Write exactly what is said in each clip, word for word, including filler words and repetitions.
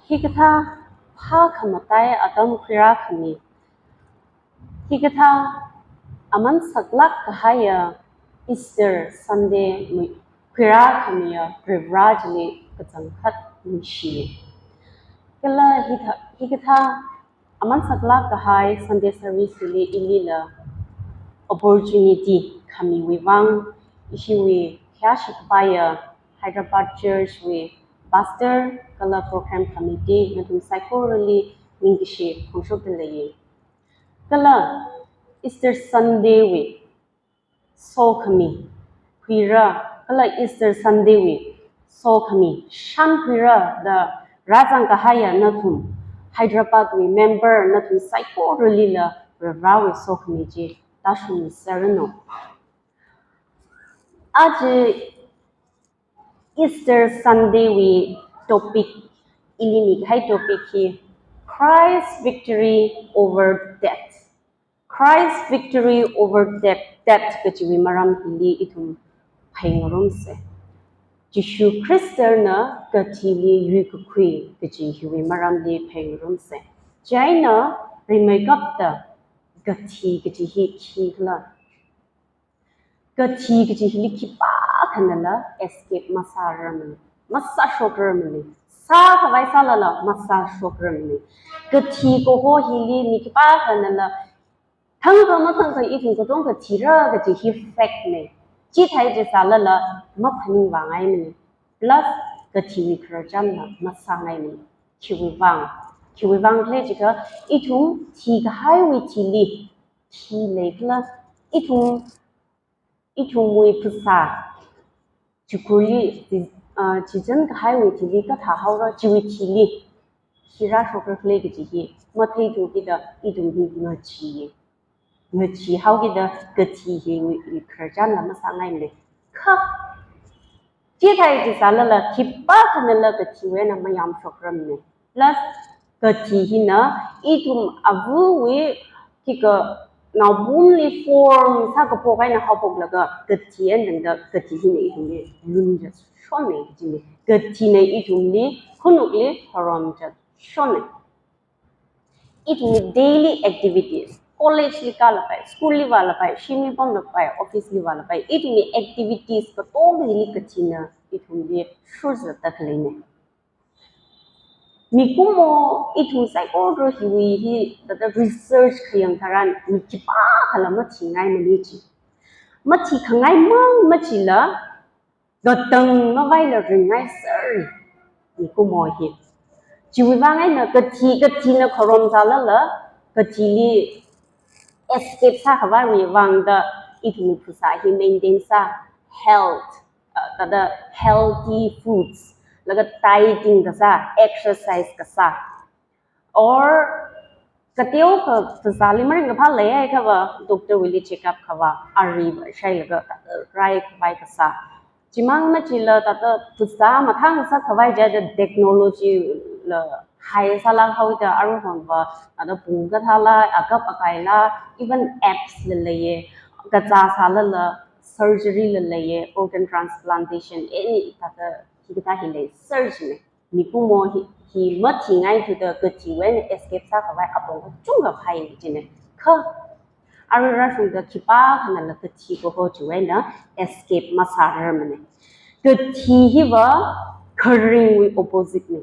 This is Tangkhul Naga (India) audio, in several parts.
Hikathā phākhamatai atam khuirākhami, hikathā aman saklāk kahaiya Easter Sunday mi khuirākhamiya Proho Vareli kachangkhat ningshi. Kala hitha, hikathā aman saklāk kahai Sunday service hili ilila opportunity khamiwui vang, ishiwui khayāshi kapaiya Hyderabad Church wui Pastor kala Program Committee nathum saikorali ningkashi phongshokda leiya. Kala Easter Sunday wui sokhami khuira, kala Easter Sunday wui sokhami shānkhuira da rāzang kahaiya nathum, Hyderabad wui member nathum saikoralila Proho Varewui sokhami chi tāshungmi sāranu. Aja Easter Sunday wui topic, ili mikahai topic hi Christ victory over death. Christ victory over death, death kachiwui maram hili ithum phāngarumsa. Jishu Khristana kathili yuikakhui kachi hiwui maramli phāngarumsa. Chieina rimeikapta kathi kachi hi khikhala? Kathi kachi hili khipākhanala escape masārarmana, masāshokrarmana. Sākhavai sālala masāshokrarmana. Kathi kaho hili mi khipākhanala thangkha mathangkha ithum katonga thira kachi hi fact na. Chithāi chisālala maphaningvāngaimana. Plus kathiwui khararchanla masāngaimana. Khiwui vang, khiwui vang khala jiakha ithum thikahaiwui thili khi leikhala, ithum, ithumwui phasā, chikhurli, chi, ah, chichān kahaiwui thili kathā haora, chiwui thili khi rāshokra khala kachi hi matheithukida ithum hi ngachi, ngachihaokida kathi hiwui khararchanla masāngaimana. Kha chithāi chisālala khipākhanala kathiwui eina mayamshokrarmana. Plus kathi hina ithum avawui khikha naopamli form sākaphok eina haophoklaga kathi eina tangda kathi hina ithumli lunzatshonna kajina. Kathina ithumli khanukli horomzatshonna. Ithumwui daily activities, college li kālapai, school li vālapai, shimli pamlapai, office li vālapai, ithumwui activities katonga hili kathina ithumli shurzatta khaleina. Mikumo ithum saikora hiwui hi thāda research khayang tharan mi khipākhala mathingaimana chi. Mathikhangaimang machila katang mavaila ringngai sāra mikumo hi. Chiwui vang eina kathi, kathina kharom sālala kathili escape sākhavaiwui vangda ithumwui phasā hi maintain sā, health, uh, thāda healthy foods, laga dieting kasā, exercise kasā. Or kateokha phasāli maringkaphā leihaiakhava doctor wuili check up khavā, ari shailaga, uh, raikhavai kasā. Chimang machila thāda phasā mathang sākhavai jiakha technology la high sālāk haoda aruihonva thāda pung kathāla, akap akaila, even apps la leiya, kazā sālala surgery la leiya, organ transplantation, any thāda hikathā hi lei, surgery. Mikumo hi, hi mathingaithuda kathiwui eina escape sākhavai apong kachungkha phāya kajina. Kha arui rāshungda khipākhanala kathi kaho chiwui eina escape masārarmana. Kathi hiva kharingwui opposite na.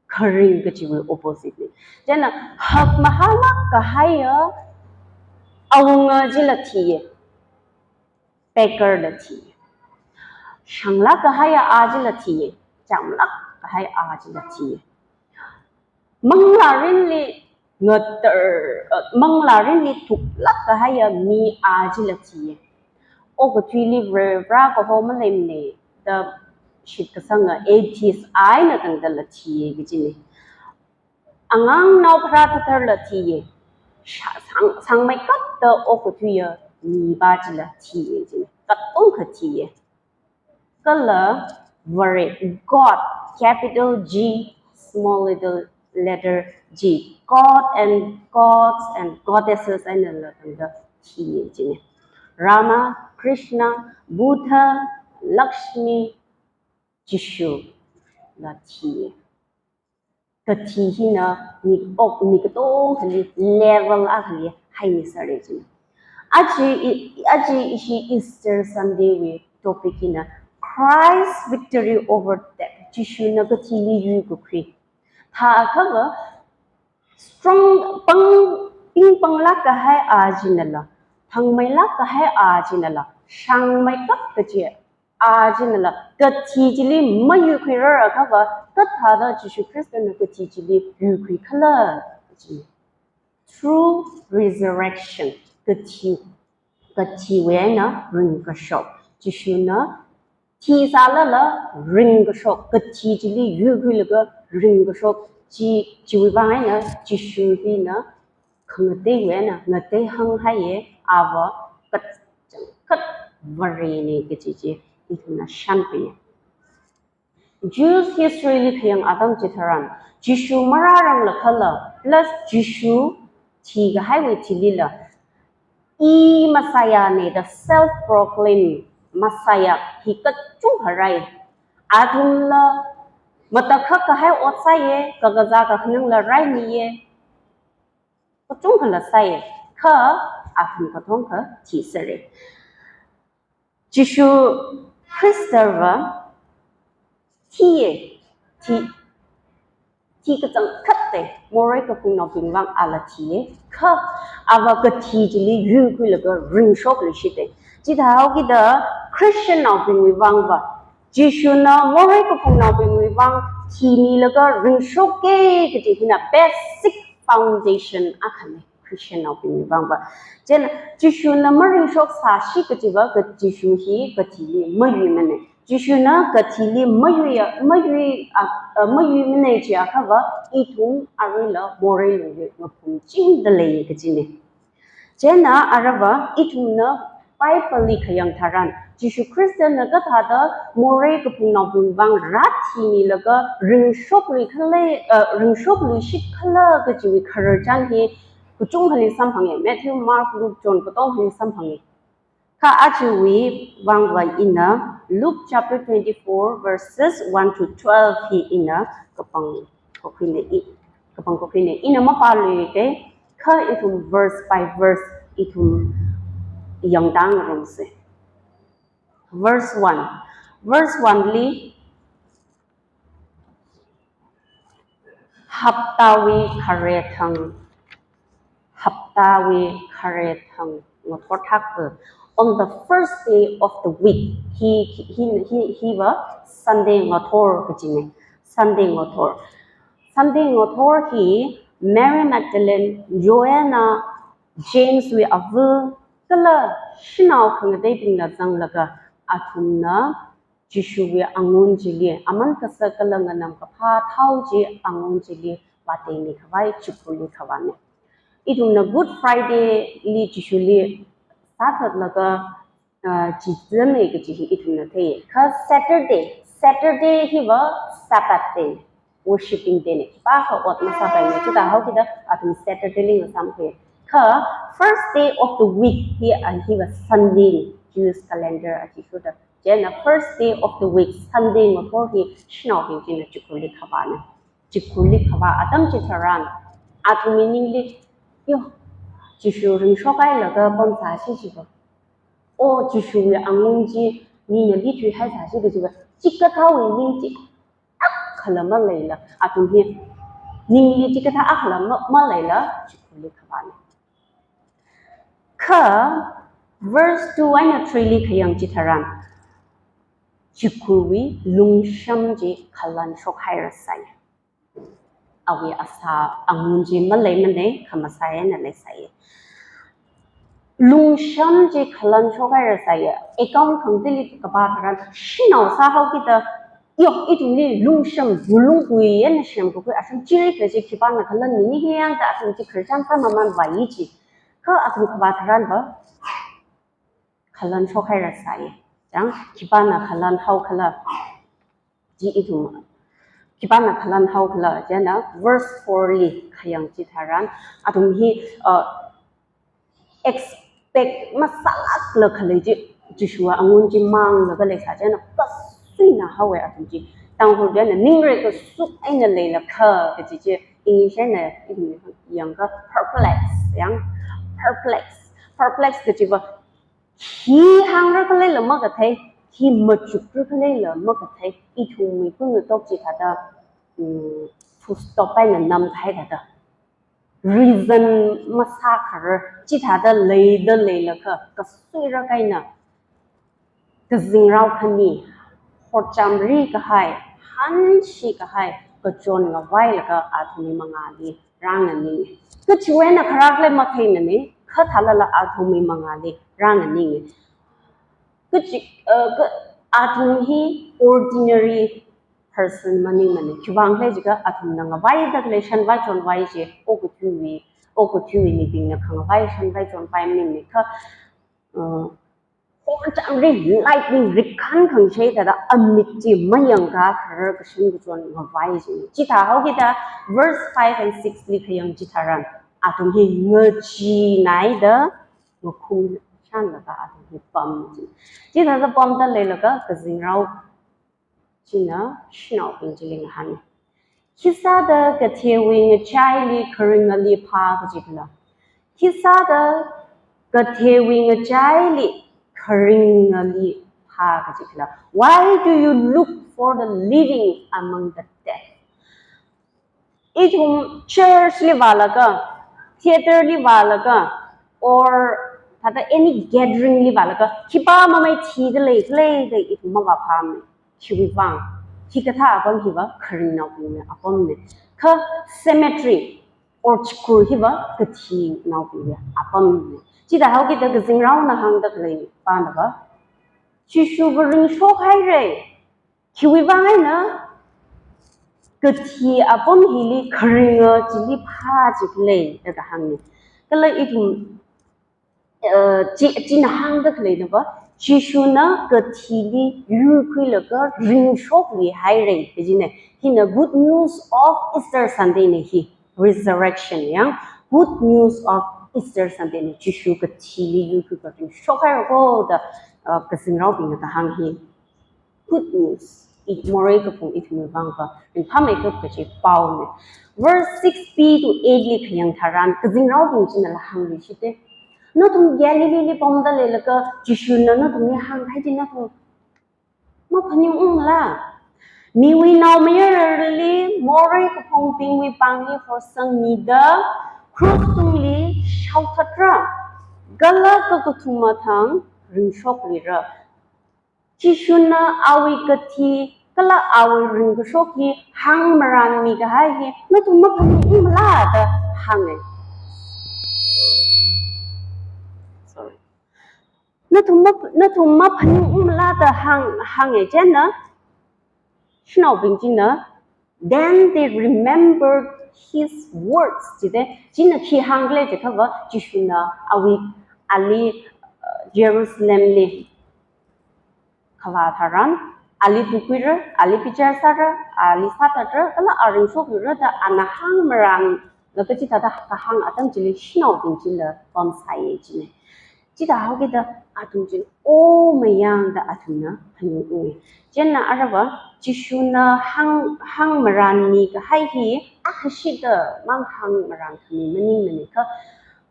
Kharing kachiwui opposite na. Chieina hakmahālāk kahaiya awunga chila thiya. Beggar la thiya. Shanglāk kahaiya a chila thiya. Chamlāk kahai a chila thiya. Manglārinli ngatar, uh, manglārinli thuklāk kahaiya mi a chila thiya. Okathuili Vare, Vare kaho maleimana da shitkasanga atheist a eina tangdala thiya kajina. Angangnao pharā thatharla thiya. Sha-, sang, sangmeikapta okathuiya mipā chila thiya kajina. Katongkha thiya. Kala Vare, God, capital G, small little letter G. God and gods and goddesses einala tangda thiya kajina. Rama, Krishna, Buddha, Lakshmi, Jishula thiya. kathi hina mi ok mi katongali level akhali haimi sāra jina. Aja i-, aja ishi Easter Sunday wui topic hina Christ victory over death. Jishuna kathili yuikakhui. Thākha va strong pang, ping panglāk kahai a jinala, thangmeilāk kahai a jinala, shangmeikap kaji a jinala, kathi chili mayuikhuirar akha va, kathāda Jishu Khristana kathi chili yuikhui khala kaji. Through resurrection, kathi, kathiwui eina ringkashok. Jishuna thisālala ringkashok, kathi chili yuikhuilaga ringkashok. Chi, chiwui vang eina Jishu hina khangateiwui eina ngateihānghaiya, ava kachangkhat Varena kaji chi ithumna shānkhuiya. Jews history li khayang atam chitharan, Jishu marāranglakhala, plus Jishu thikahaiwui thilila, I Messiah ne da self-proclaimed Messiah hi kachungkha rai. Athumla matakhak kahai ot sāya, kakazā kakhanangla raimiya, kachungkhala sāya, kha athum katonga thisera. Jishu Khristava thiya, thi, thi kachangkhatta, morei kaphungnaobing vang ala thiya, kha ava kathi chili yuikhuilaga ringshokluishita. Chithāhaokida Christiannaobingwui vangva, Jishuna morei kaphungnaobingwui vang thimilaga ringshoka kaji hina basic foundation akhana Christiannaobingwui vangva. Chieina Jishuna maringshok sāsi kajiva, ka Jishu hi kathili mayuimana. Jishuna kathili mayuiya, mayui, a, a, mayuimana jiakhava, ithum aruila morei lungli ngaphungchingda lei kajina. Chieina aruiva ithumna Bible li khayang tharan, Jishu Khristana kathāda morei kaphungnaobing vang rāthimilaga ringshoklui khala, eh, ringshokluishit khala kajiwui khararchan hi kachungkhali samphanga. Matthew, Mark, Luke, John katongali samphanga. Kha ajawui vangva ina Luke chapter twenty-four verses one to twelve hi ina kapang khokhuina i, kapang khokhuina ina mapāluite, kha ithum verse by verse ithum yangda ngarumsa. Verse one. Verse one li, haptawui khare thang, haptawui khare thang ngathor thak, on the first day of the week, hi, hi, hi, hi, hiva Sunday ngathor kajina, Sunday ngathor. Sunday ngathor hi Mary Magdalene, Joanna, James wui ava, kala shanao khangateibingla zanglaga athumna Jishuwui angun chili, aman kasak kala nganam kaphā thao chi angun chili vāteimi khavai chikhurli khavāna. Ithumna Good Friday li Jishuli sāthatlaga, ah, chizame kaji hi ithumna thei. Kha Saturday, Saturday hiva Sabbath day, worshipping day na. Khipākha ot masāpaimana, chithāhaokida athum Saturday li ngasāmkhui. Kha first day of the week hi, ah, hiva Sunday na, Jewish calendar athishurda. Chieina first day of the week, Sunday ngathor hi shanaobing china chikhurli khavāna. Chikhurli khavā atam chitharan, athumwui ningli, yo, Jishu ringshokhailaga pamsāsi jiva, o Jishuwui angun chi mina lithuihaisāsi kajiva, chikathāwui ning chi akhala maleila, athum hi ningli chikathā akhala ma-, maleila chikhurli khavāna. Kha verse two eina three li khayang chitharan, chikhurwui lungsham chi khalan shokhairasai. Awui asā angun chi maleimana, kha masāya eina leisai. Lungsham chi khalan shokhairasai. Account khangateili kapā tharan, shanao sāhaokida, yo, ithumli lungsham, bulung kui eina semkakhui ashun chiri kaji khipāna khalanmi ni hiyang da athum chi khararchan sāmaman vāi chi. Kha athum khavā tharanva khalan shokhairasai. Chang, khipāna khalan haokhala, chi ithum, khipāna khalan haokhala, chieina verse four li khayang chitharan, athum hi, uh, expect masālākla khalei chi, Jishuwui angun chi manglaga leisā, chieina kasuina haowa athum chi. Tangkhul eina ningreikasuk eina leilakha kaji chi, English eina ithum yangakha perplex, yang, perplex. Perplex kajiva khi hāngra khaleila makathei, khi machukra khaleila makathei, ithumwui kungatok chithāda, mm, full stop eina namkahai thāda, reason masākharar, chithāda leida leilakha, kasuirak eina kazingrao khani, horchamri kahai, hanshi kahai, kachon ngavailaga athumwui mangāli rānganinge. Kachiwui eina kharākhala matheimane, kha thālala athumwui mangāli rānganinge. Kachi, uh, ka, athum hi ordinary person maningmane. Khiwuivang khala jiakha athumna ngavaida khalei shanvai chonvai chi, okathuiwui, okathuiwui mibingna khangavai shanvai chonvai maningmane. Kha, uh, horchamri lightning rikkhan khangashei thāda amit chi mayangkakharar kashan kachon ngavai chi. Chithāhaokida verse five and six li khayang chitharan, athum hi ngacheenaida ngakhum shanlaga athum hi pam chi. Chithāda pamda leilaga kazingrao china shanaobing chili ngahāne. Khisāda kathewui ngachaili kharingali phā kajikhala? Khisāda kathewui ngachaili kharingali phā kajikhala? Why do you look for the living among the dead? Ithum church li vālaga, theater li vālaga, or thāda any gathering li vālaga, khipā mamei thida leikhala da ithum mavāphāmane. Khiwuivang? Hikathā apam hiva kharingnaobingwui apamne. Kha cemetery or chikha hiva kathinaobingwui apamne. Chithāhaokida kazingraona hāngda khalei panava, Jishuva ringshokhaire. Khiwuivang eina kathi apam hili kharinga chili phā kajikhala da kahāngne. Kala ithum, uh, chi, china hāngda khaleinava, Jishuna kathili yuikhuilaga ringshokluihaire kajine. Hina good news of Easter Sunday ne hi. Resurrection, yang, good news of Easter Sunday ne, Jishu kathili yuikhuilaga ringshokhairako da, uh, kazingraobingna kahāng hi good news. I morei kaphung ithumwui vangva ringphāmeikap kaji paone. Verse six B to eight li khayang tharan, kazingraobing chinala hāngluishite. Nathum Galilee li pamda leilaga Jishuna nathumli hāngkahai chi nathum maphaningungmala? Miwui Naomayarali morei kaphungbingwui pāngli horsangmida krush tungli shaothatra, kala kakathuma thang ringshokluira. Jishuna awui kathi kala awui ringkashok hi hāngmaranmi kahai hi nathum maphaningungmala da hānge. Sorry. Nathum map-, nathum maphaningungmala da hāng, hānge. Chieina shanaobing china, then they remembered his words. Chide, china khi hāngkhala jiakhava, Jishuna awui, ali, uh, Jerusalem li kavā tharan, ali tukhuira, ali bichar sāra, ali sāthatra, kala a ringshokluira da ana hāngmaranlaga chithāda kahāng atam chili shanaobing chila pamsai jine. Chithāhaokida athum china, oh, mayang da athumna phaningunge. Chieina aruiva, Jishuna hāng, hāngmaranmi kahai hi akhashida mang hāngmarankhami maningmane kha,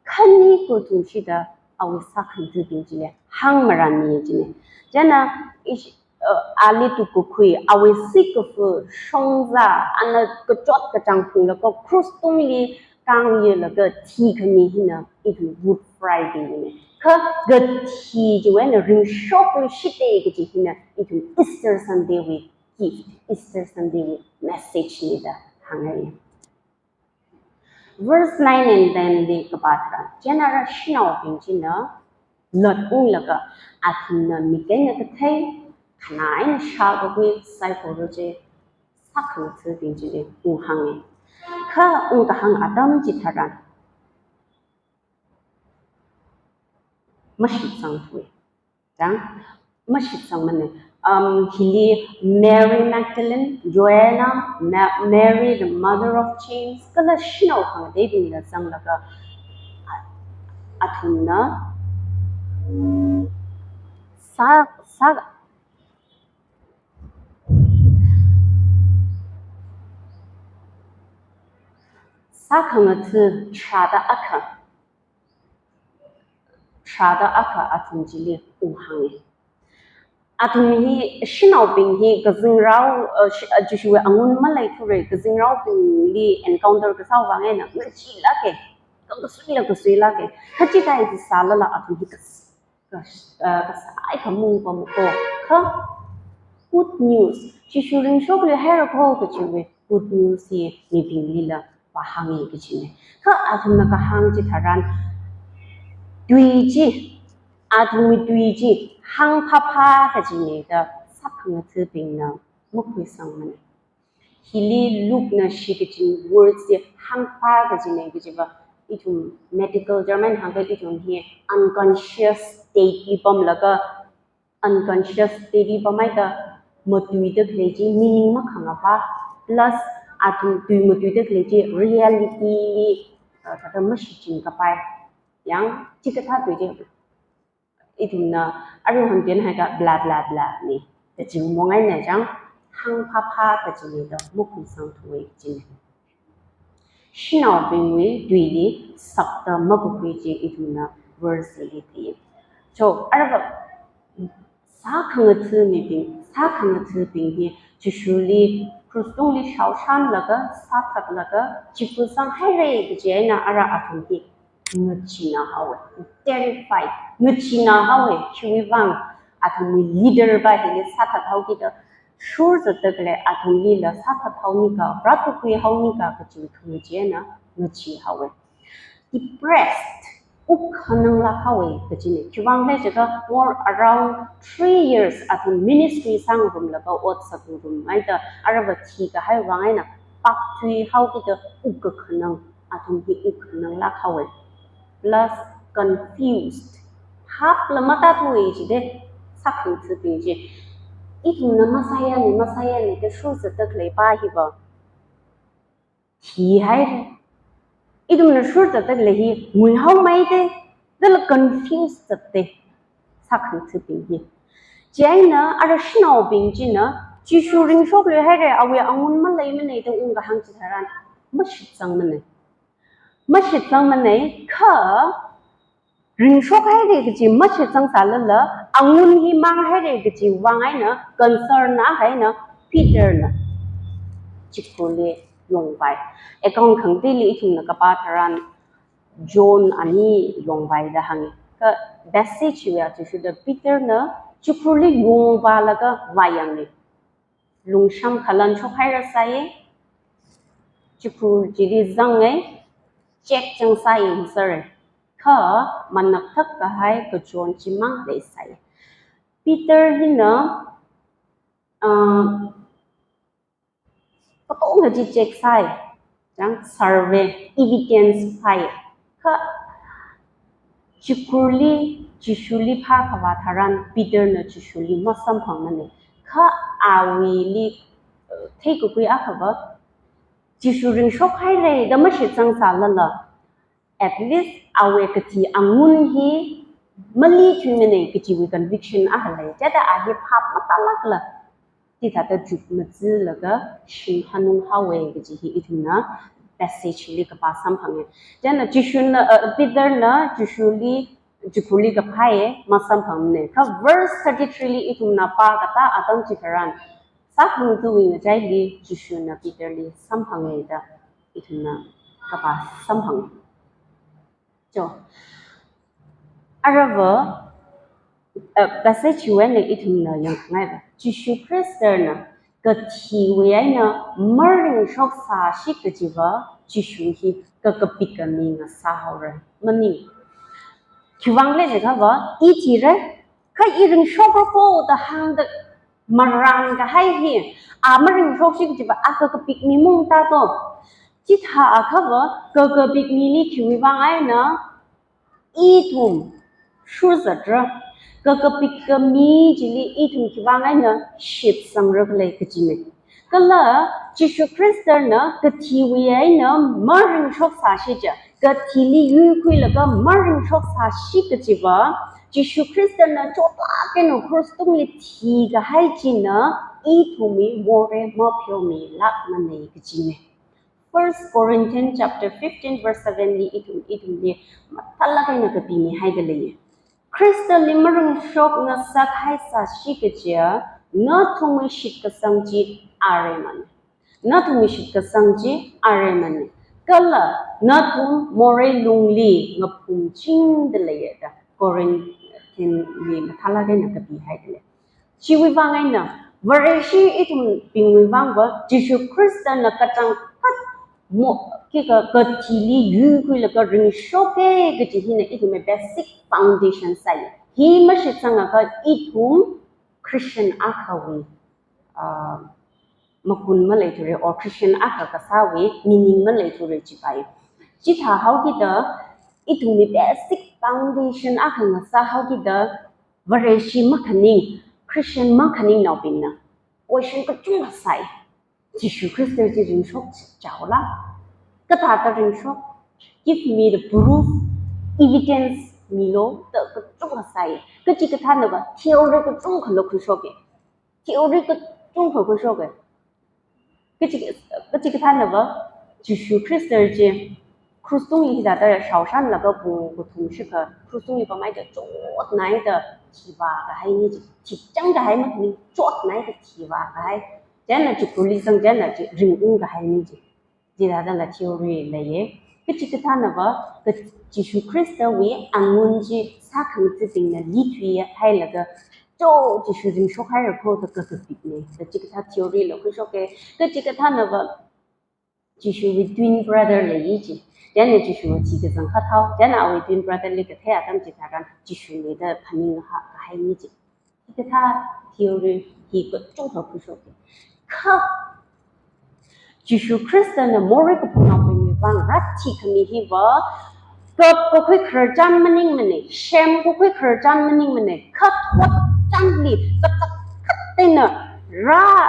khani kathum shida awui sākhangatha̱bing chili hāngmaranmi jine. Chieina ish-, uh, ali tukkakhui, awui sikafu shongza, ana kachot kachāng phunglaga krush tungli kāngyalaga thikhami hina ithum Good Friday ne. Kha kathi chiwui eina ringshokluishite kaji hina ithum Easter Sunday wui gift, Easter Sunday wui message ne da hānge. Verse nine and ten li kapā tharan, chieina ara shanaobing china latunglaga athumna mik eina kathei, khanā eina shākakhui saikora chi sākhangatha̱bing chili unghānge. Kha ungkahāng atam chitharan mashitsangthui. Chang, mashitsangmane. Um, hili Mary Magdalene, Joanna, Ma-, Mary the mother of James, kala shanao khangateibingla zanglaga, a-, athumna sā, sā, Sākhangatha tharāda akha, tharāda akha athum chili unghānga. Athum hi, shanaobing hi kazingrao, uh, shi-, uh, Jishuwui angun maleithura, kazingraobingli encounter kasāwui vang eina ngacheelāka, kha kasuila kasuilāka. Kha chithāda sālala athum hi kas-, kas-, uh, kasai khamung pamko. Kha good news, Jishu ringshokluihaira kho kajiwui good news hi mibinglila vāhānga kajina. Kha athumna kahāng chitharan, tui chi, athumwui tui chi hāngphāphā kajina da sākhangathabingna makhuisangmana. Hili Luke na shikachin words chi hāngphā kajina kajiva, ithum medical term eina hāngkha ithum hi unconscious state li pamlaga, unconscious state li pamhaida matuida khalei chi meaning makhangapā, plus athum tui matuida khalei chi reality li, uh, thāda mashichinkapai. Yang chikathā tui chi ithumna aruihon eina haiakha blah blah blah na, kaji mong eina chang, hāngphāphā kajina da makhuisangthuwa kajina. Shanaobingwui tuili sakta makakhui chi ithumna verse li thei. Cho, arava sākhangatha mibing, sākhangathabing hi Jishuli krush tungli shaoshanlaga, sāthatlaga, chifa sanghaira kaji eina ara athum hi ngacheena haowa, terrified, ngacheena haowa, khiwui vang athumwui leader va hili sāthat haokida shurzatta khalei, athumlila sāthat haonika, rākakhui haonika kaji khangachee eina ngachee haowa. Depressed, wukkhananglāk haowa kajina. Khiwuivang khala jiakha more around three years athum ministry sāngarumlaga ot sāngarumhaida arava thikahai vang eina pakthui haokida wukkakhanang, athum hi wukkhananglāk haowa. Plus confused. Phapla matāthuwa jida, sākhangathabing chi. Ithumna masāyāna, masāyāna da shurzatta khalei pa hiva thihaira. Ithumna shurzatta khalei hi nguihaomeida, dala confused zatta, sākhangathabing hi. Chieina ara shanaobing china, Jishu ringshokluihaira, awui angun maleimana da ungkahāng chitharan, mashitsangmana. Mashitsangmana, kha ringshokhaira kaji mashitsangsālala, angun hi manghaira kaji vang eina, concern akha eina, Peter na chikhurli yongvai. Account khangateili ithumna kapā tharan, John ani yongvai da hānga. Kha passage hiwui athishurda Peter na chikhurli yongvālaga vāyanga. Lungsham khalan shokhairasai, chikhur chili zanga, check changsai hisāra. Kha manakthak kahai kachon chimang leisai. Peter hina, uh, katonga chi check sai, chang survey, evidence phāya. Kha chikhurli, Jishuli phākhavā tharan Peter na Jishuli masamphangmana. Kha awuili, uh, theikakhui akhava, Jishu ringshokhaira da mashitsangsālala, at least awui kathi angun hi maleithuimana kajiwui conviction akha lei. Chithāda a hi phap matālākla, chithāda chukmajilaga shim hanung haowa kaji hi ithumna passage li kapā samphanga. Chieina Jishuna, uh, Peter na Jishuli, chikhurli kaphāya masamphangmana. Kha verse thirty-three li ithumna pākatā atam chitharan, sākhangathabing ngachaili Jishuna Peter li samphanga da ithumna kapā samphanga. Cho. Arava, uh, passage hiwui eina ithumna yangkhangaiva, Jishu Khristana kathiwui eina maringshok sāsi kajiva, Jishu hi kakapika mi ngasāhaora. Maning. Khiwuivang khala jiakhava, i thira, kha i ringshokra kho da hāngda marānkahai hi, a maringshokshi kajiva a kakapik mi mungta to. Chithāakhava, kakapik mili khiwui vang eina ithum shurzatra, kakapika mi chili ithum khiwuivang eina shitsangra khala kajina. Kala Jishu Khristana kathiwui eina maringshok sāsi chiakha, kathili yuikhuilaga maringshok sāsi kajiva, Jishu Khristana chotlāk eina krush tungli thikahai china ithumwui morei mapheomilākmana kajina. First Corinthians chapter fifteen verse seven li ithum, ithumli mathālāk eina kapimihaida leiya. Khristali maringshok ngasak haisāsi kajiya, nathumwui shitkasang chi aremana. Nathumwui shitkasang chi aremana. Kala nathum morei lungli ngaphumchingda leiya da Corinthian li mathālāk eina kapihaida lei. Chiwui vang eina, Vareshi ithumbingwui vangva, Jishu Khristana kachangkhat mo, kika kathili yuikhuilaga ringshoka kaji hina ithumwui basic foundation sāya. Hi mashitsangakha ithum Christian akhawui, ah, magun maleithura, or Christian akha kasāwui meaning maleithura jipai. Chithāhaokida, ithumwui basic foundation akha ngasāhaokida, Vareshi makhaning, Christian makhaningnaobingna question kachungkha sāi. Jishu Khrista chi ringshok chaola? Kathāda ringshok? Give me the proof, evidence milo, da kachungkha sāi. Kachikathānava theory kachungkha lokhuishoka. Theory kachungkha khuishoka. Kachi, kachikathānava, Jishu Khrista chi krush tungli hithāda shaoshanlaga pung kathum shikha, krush tungli pamhaida chotnaida thivākahaina chi. Thikchangkahai makhaning, chotnaida thivākahai. Chieina chikhurli zang, chieina chi ringungkahaina chi. Chithādala theory leiya. Kachikathānava, ka Jishu Khristawui angun chi sākhangatha̱bingna lithuihailaga, cho Jishu ringshok haira kho da kakapikna. Kachikathā theory lokhuishoka. Kachikathānava, Jishuwui twin brother leiya ji. Chieina Jishuwui chi kazang khathao, chieina awui twin brother li kathei atam chitharan Jishuna da phaninghaikahaina ji. Hikathā theory hi kachungkha khuishoka. Kha Jishu Khristana morei kaphungnaobingwui vang rāthikhami hiva, kapkakhui khararchan maningmana, shemkakhui khararchan maningmana, kha thotchanli kachangkhat eina rā,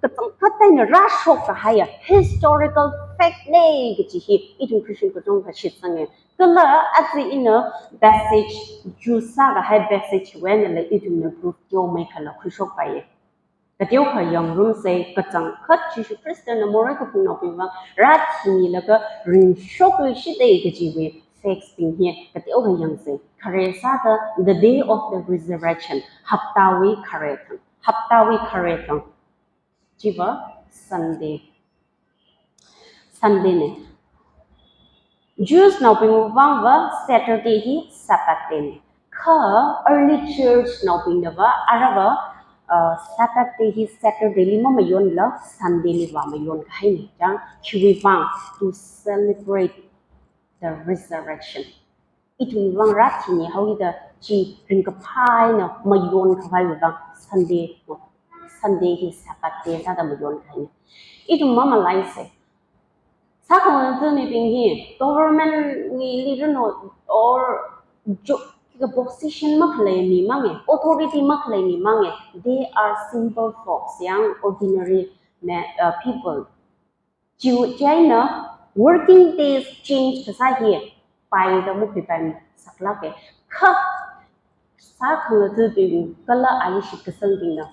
kachangkhat eina rāshokkahaiya historical fact na kaji hi ithum Christian kachungkha shitsanga. Kala aja ina passage, Jews sākahai passage wui einala ithumna proof teomeikha lokhuishokpaiya. Kateokha yangrumsa, kachangkhat Jishu Khristana morei kaphungnaobing vang rāthimilaga ringshokluishita kajiwui facts bing hi kateokha yangsa. Khare sāda, the day of the resurrection, haptawui khare thang, haptawui khare thang. Chiva Sunday. Sunday na. Jews naobingwui vangva Saturday hi Sabbath day na. Kha early church naobingnava arava, uh, Sabbath day hi Saturday li mamayonla Sunday li vāmayonkahaina. Chang khiwui vang, to celebrate the resurrection. Ithumwui vang rāthimihaokida chi ringkaphā eina mayonkhavaiwui vang Sunday, Sunday hi Sabbath day sāda mayonkahaina. Ithum mamalaisa. Sākhangatha̱ mibing hi government wui li rino or jo, kika position makhalei mi manga, authority makhalei mi manga. They are simple folks, yang ordinary ma, uh, people. Chi, chieina working days change kasā hi paida mukhuipai masaklāka. Kha sākhangatha̱bing kala ayi shitkasangbingna,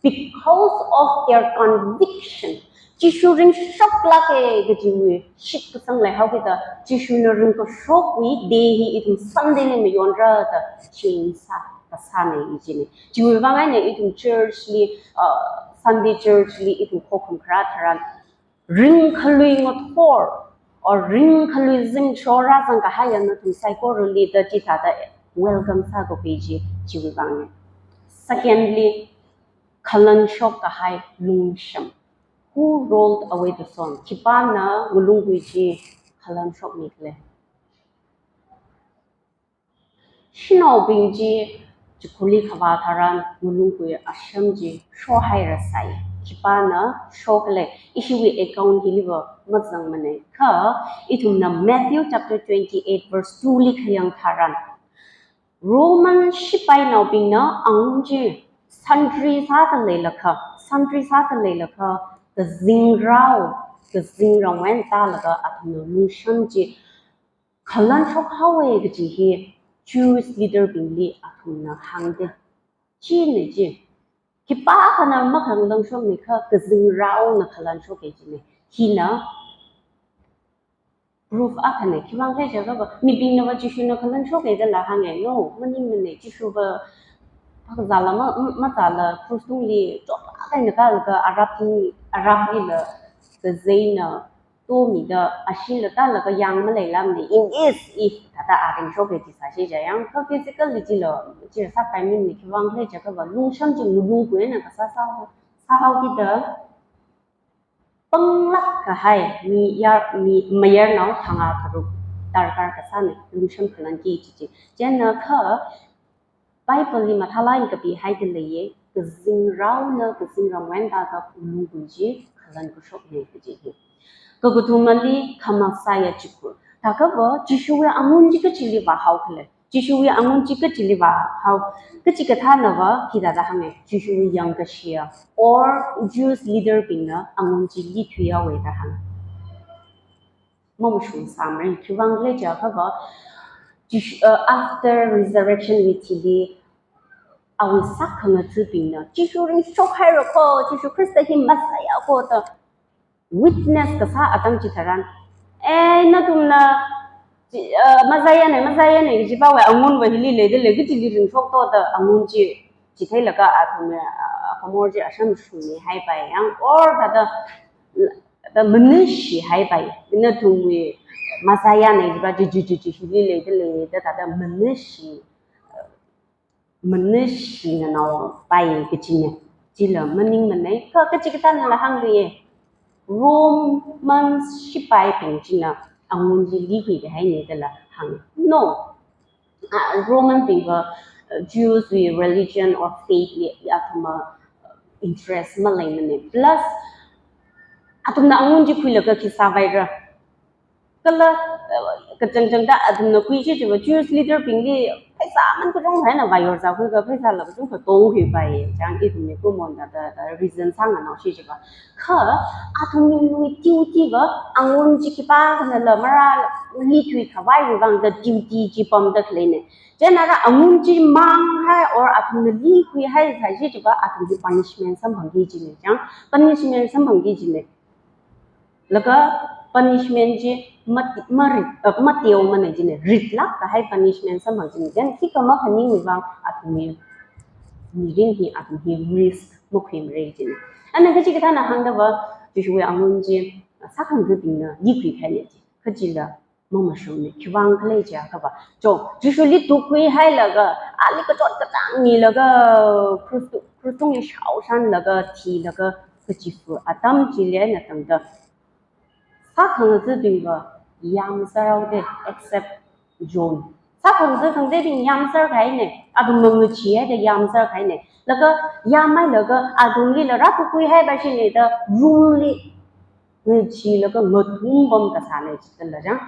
because of their conviction, Jishu ringshoklāka kajiwui shitkasang leihaokida, Jishuna ringkashokwui day hi ithum Sunday li mayonra da change sā kasāna ijina. Chiwui vang eina ithum church li, uh, Sunday church li ithum khokhum kharā tharan, ringkhalui ngathor, or ringkhalui zimiksho rāzangkahaiya nathum saikorali da chithāda welcome sākapui chi chiwui vangna. Secondly, khalanshok kahai lungsham. Who rolled away the stone? Khipāna ngalungkui chi khalanshokmi khala? Shanaobing chi chikhurli khavā tharan ngalungkui asham chi shohairasai. Khipāna shokhala, ishiwui account hiliva mazangmana. Kha ithumna Matthew chapter twenty-eight verse two li khayang tharan, Roman shipainaobingna angun chi sentry sāda leilakha, sentry sāda leilakha, kazingrao, kazingrao wui eina tālaga athumna lungsham chi khalanshok haowa kaji hi Jewish leader bingli athumna hāngda. China chi, khipākhana makhalanshokmikha kazingraona khalanshoka jina. Hina proof akhana. Khiwuivang khala jiakha va, mibingna va Jishuna khalan shoka dala hānga. No, maningmana. Jishu va phakazāla ma, ma, mazāla krus tungli chotlaga eina kālaga arap, araplila kazeina tomida ashila tālaga yāng maleilāmana. In this, if thāda a ringshoka jisāsi jiakha, yāng kha physically jila, jila sāpaimana. Khiwuivang khala jiakha va, lungsham chi ngalung khuina kasā sāhao, sāhaokida, panglāk kahai mi yar, mi mayarnao thangā tharuk darkar kasāna, lungsham khalanki chi chi. Chieina kha Bible li mathālāk eina kapihaida leiya, kazingraona, kazingram wenda ka ngalung khui chi khalan kashokna kaji hi. Kakathumali khamasaiya chikhur. Thākha va, Jishuwui angun chi kachili vāhao khala? Jishuwui angun chi kachili vāhao? Kachikathāna va hithāda hānga, Jishuwui yangkashiya, or Jews leader bingna angun chi lithuihaowa da hānga. Mamashung sāmara. Khiwuivang khala jiakha va, Jishu, uh, after resurrection wui thili, awui sākhangathabingna, Jishu ringshok haira kho, Jishu Khrista hi Messiah kho da witness kasā atam chitharan, eh, nathumna, chi, uh, Messiah na, Messiah na kaji pāwui angun va hili leida lei, kachili ringshok to da angun chi chitheilaga athumna, uh, khamor chi asham shumihaipai, yāng, or thāda, thāda manashihaipai. Nathumwui Messiah na kaji pā chi, chi, chi, chi hili leida lei da thāda manashi, uh, manashinganao pai kachina. Chila maningmana. Kha kachikathānala hāngluiya, Roman shipaibing china angun chi likhui kahaina dala hānga. No. Ah, Roman bing va, uh, Jews wui religion or faith li athumwui, uh, interest maleimana. Plus, athumna angun chi khuilaga khi sāvaira? Kala, uh, kachangchangda athumna khuishi chiva Jews leader bingli pheisā aman kachungkha eina vāyorzākhuiga pheisāla kachungkha tongkhuipai. Chang ithumli kumon da, da, da reason sānganaoshi chiva. Kha athumwui duty va angun chi khipākhanala marāli thuikhavaiwui vang da duty chi pamda khaleina. Chieina ara angun chi manghai or athumna likhuihai sāshi chiva athumli punishment samphangki kajina. Chang punishment samphangki kajina. Laga punishment chi mati-, marit, uh, mateomana jina, ritlāk kahai punishment samphang jina. Then khikha makhaningwui vang athumwui mirin hi, athum hi risk makhuimara jina. Ana kachikathāna hāngda va, Jishuwui angun chi sākhangathabingna likhui kahaina ji. Kachila mamashungna. Khiwuivang khala jiakha va, cho, Jishuli tukkhuihailaga, ali kachot kachāng milaga, krus tu-, krus tungli shaoshanlaga, thilaga, kachifa atam chili eina tangda, sākhangathabing va yāmser haoda, except John. Sākhangatha khangathabing yāmser kahaina, athumna ngacheehaida yāmser kahaina. Laga yāmhailaga athumlila rātukkhuihaipaishina da room li ngacheelaga ngathum pam kasāna chithāla chang.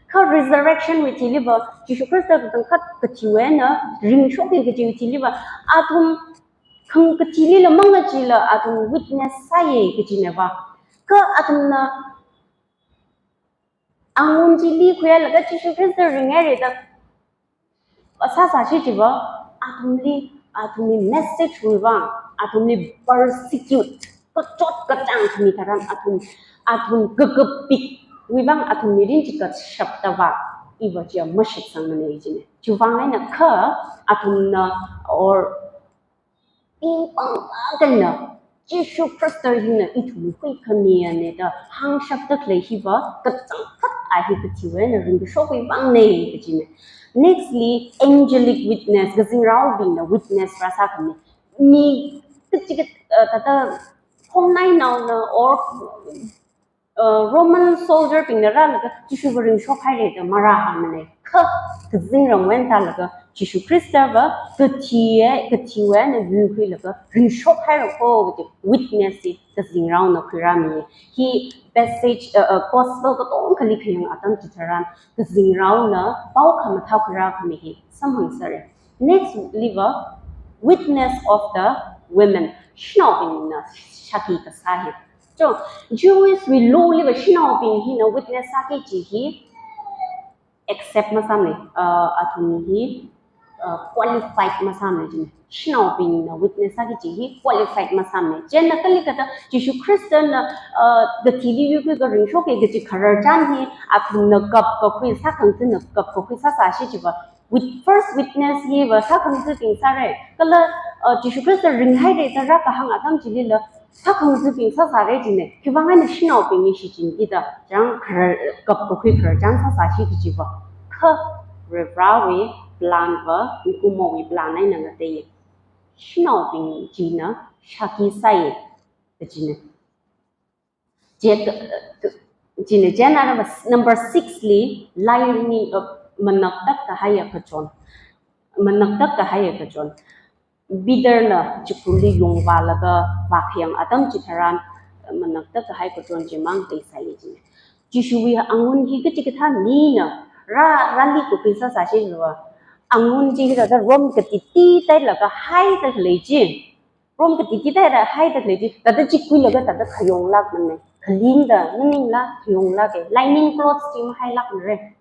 Kha resurrection wui thili va, Jishu Khrista kachangkhat kathiwui eina ringshokki kajiwui thili va, athum khang kathilila mangacheela athum witness sāya kajina va. Kha athumna angun chi likhuilaga Jishu Khrista ringhaira da sāsāshi chiva, athumli, athumli message wui vang, athumli persecute, kachot kachāng khami tharan athum, athum kakapikwui vang athumwui mirin chi kashapta va, iva chiya mashitsangmana jina. Chiwuivang eina kha athumna or pingpang kahaina, Jishu Khrista hina ithumwui huikhamiyana da hāngshapta khalei hiva, kachangkhat a hi kathiwui eina ringkashokwui vangna kajina. Nextly, angelic witness, kazingraobingna witness rāsākhami. Mi kachika, uh, thāda khongnainaona or uh, Roman soldier bingna rālaga Jishu va ringshok haira da marāhāngmana. Kha kazingram wui eina tālaga Jishu Khrista va kathiya, kathiwui eina yuikhuilaga ringshok haira kho kaji witness hi kazingraona khuirāmi. Hi passage, uh, uh, gospel katongkhali khayang atam chitharan kazingraona pao khamathā khuirākhami hi samphangserra. Next li va, witness of the women. Shanaobingna shākhi kasā hi. Cho, Jewish wui law li va shanaobing hina witness sāki kaji hi accept masāmana, uh, athum hi, uh, qualified masāmana jina. shanaobingna witness sāki kaji hi qualified masāmana. Chieina kali kathāda Jishu Khristana, uh, kathili yuikhuilaga ringshoka kaji khararchan hi athumna kapkakhui, sākhangatha̱na kapkakhui sāsāshi chiva, with first witness hiva sākhangatha̱bing sāra. Kala, uh, Jishu Khrista ringhaira da rākahāng atam chilila sākhangatha̱bing sāsāra jina. Khiwuivang eina shanaobingli shichinki da, chang kharar, kapkakhui khararchan sāsāshi kajiva, kha Varivarāwui plan va, mikumowui plan eina ngateiya. Shanaobing china shākhi sāya kajina. Jet, china chieina number six li, lightning, uh, manaktak kahaiya kachon. Manaktak kahaiya kachon. Peterna chikhurli yungvālaga vākhayang atam chitharan, manaktak kahai kachon chimang theisai jina. Jishuwui angun hi kachikathā mina rā, rālikakhui sāsāshi chiva, angun chi hithāda rom katiti tailaga haida khalei chi. Rom katiti tailaga haida khalei chi, thāda chikhuilaga thāda khayonglākmana. Khalinda, maningla khayonglāka. Linen clothes chi mahailākmara.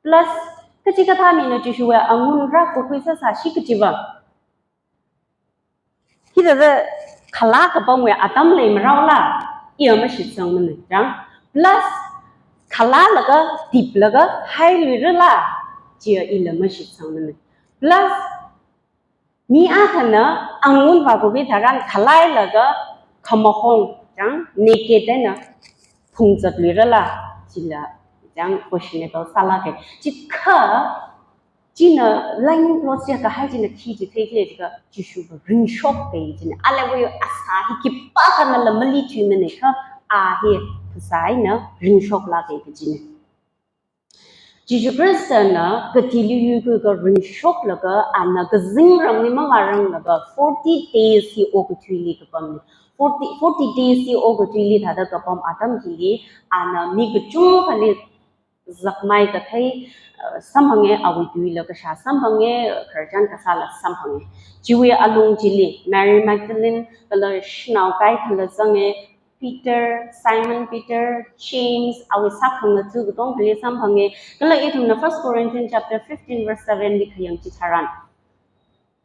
Plus, kachikathā mina Jishuwui angun rākakhui sāsāshi kajiva, hithāda khalā kapamwui atam leimaraola, iya mashitsangmana, chang. Plus, khalālaga, tiplaga, hailuirala, chiya ila mashitsangmana. Plus, mi akhana angun vākakhui tharan khalailaga khamahong, chang, naked eina phungzatluirala, chila, chang, questionable sālāka. Chikha, china linen clothes chi kahai china khi chitheikhala jiakha, Jishuva ringshoka jina. Alawui asā hi khipākhanala malithuimana kha, a hi phasā eina ringshoklāka kajina. Jishu Khristana kathili yuikhuilaga ringshoklaga, ana kazingramli mavāranglaga forty days hi okathuili kapamna. Forty, forty days hi okathuili thāda kapam atam hili, ana mi kachungkhali zakmai kathei, uh, samphanga, awui tuila kashā samphanga, khararchan kasāla samphanga. Chiwui alung chili Mary Magdalene, kala shanao kaikhala zanga, Peter, Simon Peter, James, awui sākhangatha̱ katongkhali samphanga. Kala ithumna First Corinthians chapter fifteen verse seven li khayang chitharan,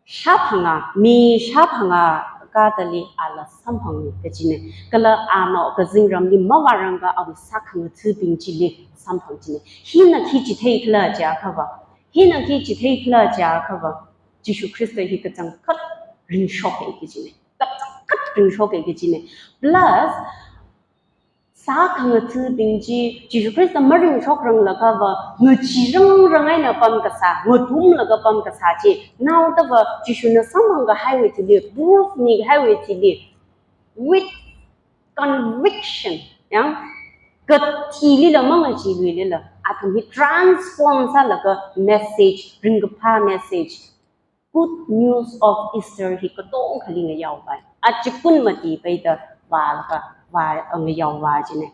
shāphangā, mi shāphangā kathāli ala samphanga kajina. Kala ana kazingramli mavāranglaga awui sākhangatha̱bing chili samphang jina. Hina khi chitheikhala jiakhava, hina khi chitheikhala jiakhava, Jishu Khrista hi kachangkhat ringshoka kajina. Kachangkhat ringshoka kajina. Plus, sākhangatha̱bing chi, Jishu Khrista maringshokranglakhava, ngacheerangrang eina pamkasā, ngathumlaga pamkasā chi, naodava Jishuna samphang kahaiwui thili, proof mikahaiwui thili, with conviction, yang, kathilila mangacheeluilala, athum hi transform sālaga message, ringkaphā message, Good News of Easter hi katongkhali ngayaovai. Achikun mati peida vālaga, vā, ngayaovā jina.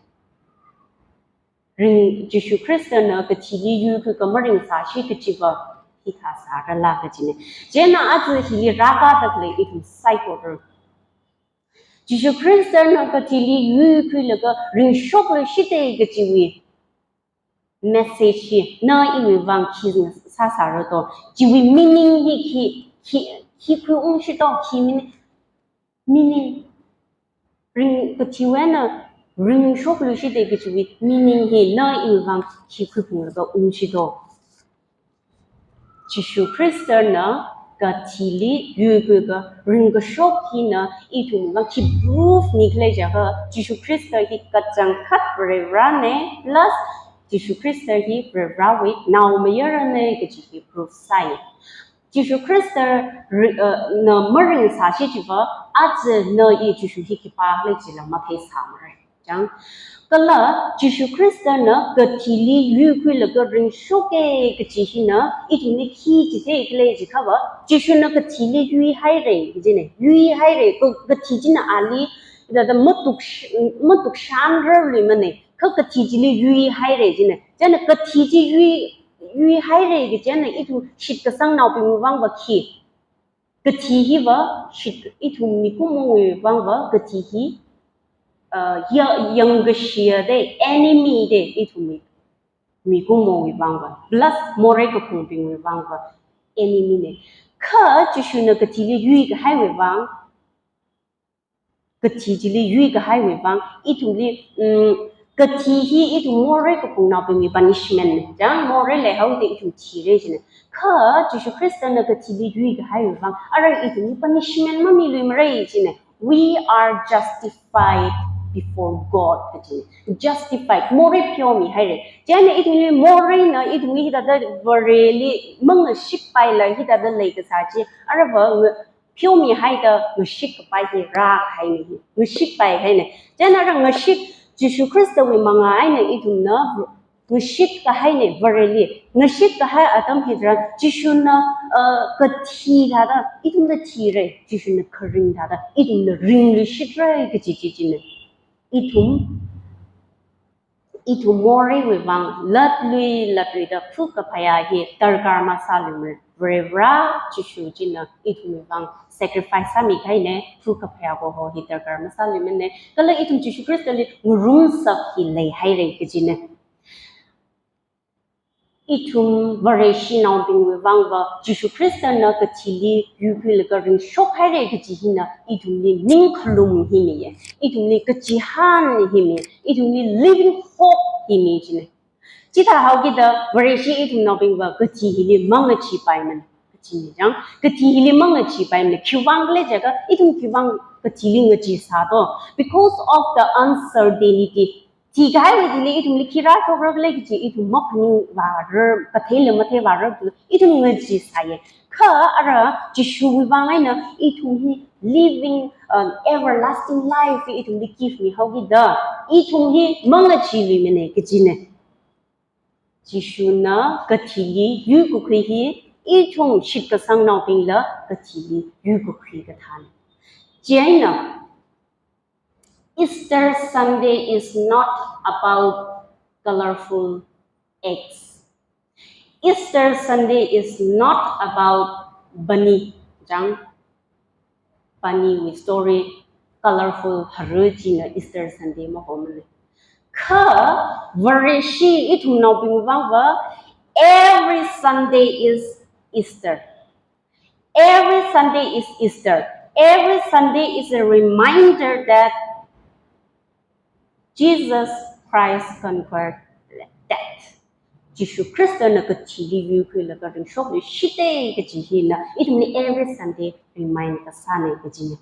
Ring, Jishu Khristana kathili yuikhuilaga maringsāshi kajiva hithā sārala kajina. Chieina aja hili rākada khalei ithum saikora, Jishu Khristana kathili yuikhuilaga ringshokluishita kajiwui message hi na iwui vang khi sāsāra to, chiwui meaning hi khi, khi, khi khuiungshi to, khi meaning, meaning. Ring, kathiwui eina ringshokluishita kajiwui meaning hi na iwui vang khi khuiphunglaga ungshi to. Jishu Khristana kathili yuikhuilaga ringkashok hina ithumwui vang khi proof mikhala jiakha, Jishu Khrista hi kachangkhat Varivarāna, plus Jishu Khrista hi Varivarāwui naomayarana kaji hi proof sāi. Jishu Khrista ri-, uh, na maringsāshi chiva, aja na i Jishu hi khipākhala jila matheisāmara. Chang. Kala Jishu Khristana kathili yuikhuilaga ringshoka kaji hina, ithumli khi chitheikhala jiakhava, Jishuna kathili yuihaira kajina, yuihaira, ka-, kathi china ali, thāda matuk sh-, matuk shanrarluimana, kha kathi chili yuihaira jina. Chieina kathi chi yui, yuihaira kaji eina ithum shitkasangnaobingwui vangva khi. Kathi hiva, shit, ithum mikumowui vangva, kathi hi, uh, ya, yangkashiya da, enemy da, ithum mi, mikumowui vangva. Plus, morei kaphungbingwui vangva, enemy na. Kha Jishuna kathili yuikahaiwui vang, kathi chili yuikahaiwui vang, ithumli, mm, kathi hi ithum morei kapungnaobingwui punishment ne. Chang, morei leihaoda ithum thira jina. Kha Jishu Khristana kathili yuikahaiwui vang, ara ithumli punishment mamiluimara jina. We are justified before God kajina. Justified. Morei pheomihaira. Chieina ithumli moreina ithumli hithāda Vareli mangashikpaila hithāda leikasā chi. Ara va nga-, pheomihaida ngashik kapai hi rākahaina hi. Ngashikpaihaina. Chieina ara ngashik Jishu Khristawui manga eina ithumna ngashitkahai ne Vareli. Ngashitkahai atam hitharan Jishuna, uh, kathi thāda ithumla thira, Jishuna kharing thāda ithumla ringluishitra kaji chi china. Ithum, ithum moreiwui vang latlui latluida phukaphayā hi darkar masāluimara. Varivara Jishu china ithumwui vang sacrifice sāmikahai ne, phukaphayā kaho hi darkar masāluimana. Kala ithum Jishu Khristali ngarumsak hi leihaira kajina. Ithum Vareshinaobingwui vangva Jishu Khristana kathili yuikhuilaga ringshokhaira kaji hina ithumli ningkhalum hi miya. Ithumli kachihān hi miya. Ithumli living hope hi mi jina. Chithāhaokida Vareshi ithumnaobingva kathi hili mangacheepaimana. Kachina chang, kathi hili mangacheepaimana. Khiwui vang khala jiakha, ithum khiwui vang kathili ngacheesā to. Because of the uncertainty. Thikahaiwui thili ithumli khi rāshokra khala kaji ithum maphaningvāra, katheila matheivāra, ithum ngacheesāya. Kha ara Jishuwui vang eina ithum hi living, um, everlasting life ithumli give mihaokida, ithum hi mangacheeluimana kajina. Jishuna kathili yuikakhui hi ithum shitkasangnaobingla kathili yuikakhui kathāna. Chieina, Easter Sunday is not about colorful eggs. Easter Sunday is not about bunny. Chang, bunny wui story, colorful haru china Easter Sunday mahomana. Kha Vareshi ithumnaobingwui vangva, every Sunday is Easter. Every Sunday is Easter. Every Sunday is a reminder that Jesus Christ conquered death. Jishu Khristana kathili yuikhuilaga ringshokluishita kaji hina ithumli every Sunday remind kasāna kajina.